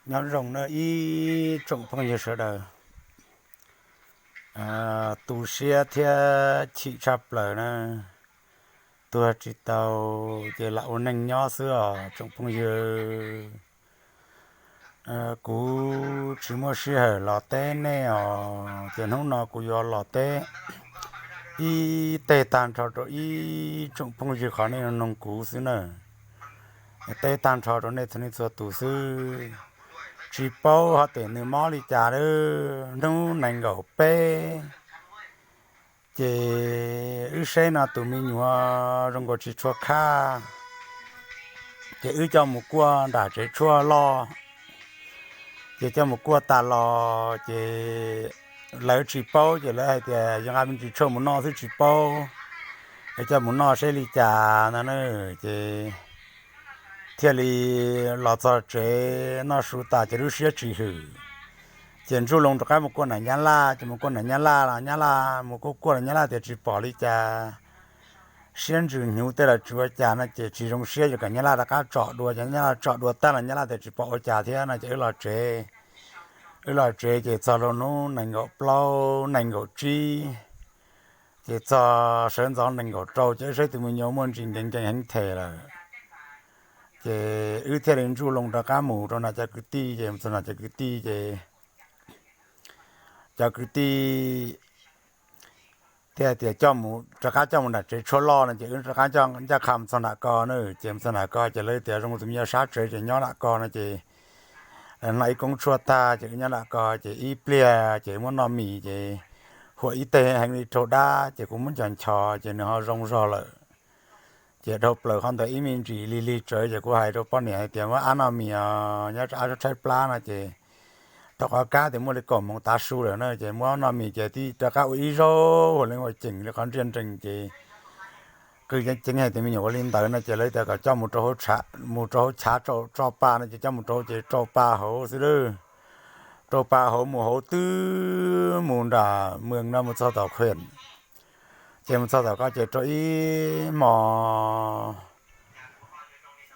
Nyob zoo na ib tsoom phooj ywg sawv daws, tu siab thiab chim tshaj plaws na, tuag tsis tau ces lam ua neej nyob xwb os tsoom phooj ywg. Kuv tsis muaj sij hawm los teb nej os, ces hnub no kuv yuav los teb ib teg tag nrho rau ib tsoom phooj ywg qhov nej noog kuv xwb na. Teb tag nrho rau nej txhua leej txhua tus xwb. Tsis paub hov tias nws mob li cas lawm, hnub nees nkaum peb ces wb saib no tus me nyuam zoo nkaus tsis tshua khaj, ces wb coj mus kuaj nram tsev tshuaj loj, ces coj mus kuaj tas los ces lawv tsis paub ces lawv hais tias yog nqa me ntsis tshuaj mus noj xwb tsis paub, es coj mus noj saib li cas no na. Ces thiaj li los txog tsev noj su tas ces lub siab tsis hwm, ces ntsuj loo rov qab mus kuaj nam nyab laj, ces mus kuaj nam nyab laj los nyab laj mus kuaj kuaj los nyab laj tias tsis pom li cas, siab ntsws hnyuv tej los tsis ua cas no ces tsis zoo siab ces kom nyab laj rov qab tsom dua, ces nyab laj tsom dua tag los nyab laj tias tsis pom ua cas thiab no ces wb los tsev. Wb los tsev ces txog rau hnub nees nkaum plaub nees nkaum tsib, ces txog sawv ntxov nees nkaum rau ces wb saib tus me nyuam muaj ntsis nkees nkees heev them lawm. Ces wb thiaj li ntsuj loo rov qab mus rau nram cov kwv tij, ces mus txog nram cov kwv tij ces cov kwv tij thiaj tias coj mus rov qab coj mus nram tsev tshuaj loj no ces wb rov qab ncaj qha mus txog nram ko na. Ces mus txog nram ko ces lawv tias zoo tus me nyuam sab tsev ces nyob nram ko no ces hno ib koob tshuaj tag ces wb nyob nram ko ces ib pliag ces muab noj mis ces huam ib teg heev li raug dab ces kuv muab nchos nchos ces nws ho zoo zog lawm. Ces dhau plaws qhov ntawd ib me ntsis lig lig tsawv ces kuv hais rau poj niam hais tias muab ab noj mis os, nyob ab tshaib plab no ces rau qhov kab tias muaj li kaum moos tav su lawm na ces muab noj mis ces tib rov qab ua ib zaug ua leej ua ceem li qhov ntsia nrees ces qw ceev ceev hais tias me nyuam ua li ntawd no ces lawv tias kom coj mus rau hauv chav tso pa no ces coj mus rau ces rau pa hauv xwb lawm. Rau pa hauv mus hauv twb mus nram mws no mus txog tom khuem, ces mus txog tom ko ces rau ib hmo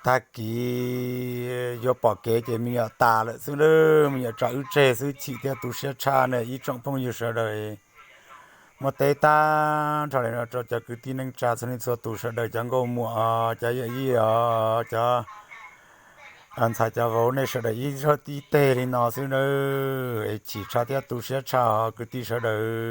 tag kis yuav pom kev ces me nyuam tas lawm xwb lawm, me nyuam tso wb tseg xwb, chim thiab tu siab tshaj na ib tsoom phooj ywg sawv daws. Muab teb tag nrho li no rau cov kwv tij neej tsa txhua leej txhua tus sawv daws, cov nkauj muam os, cov yawm yij os, cov ntxhais cov vauv, nej sawv daws ib zaug tib teg li no xwb nawb, es chim tshaj thiab tu siab tshaj os kwv tij sawv daws.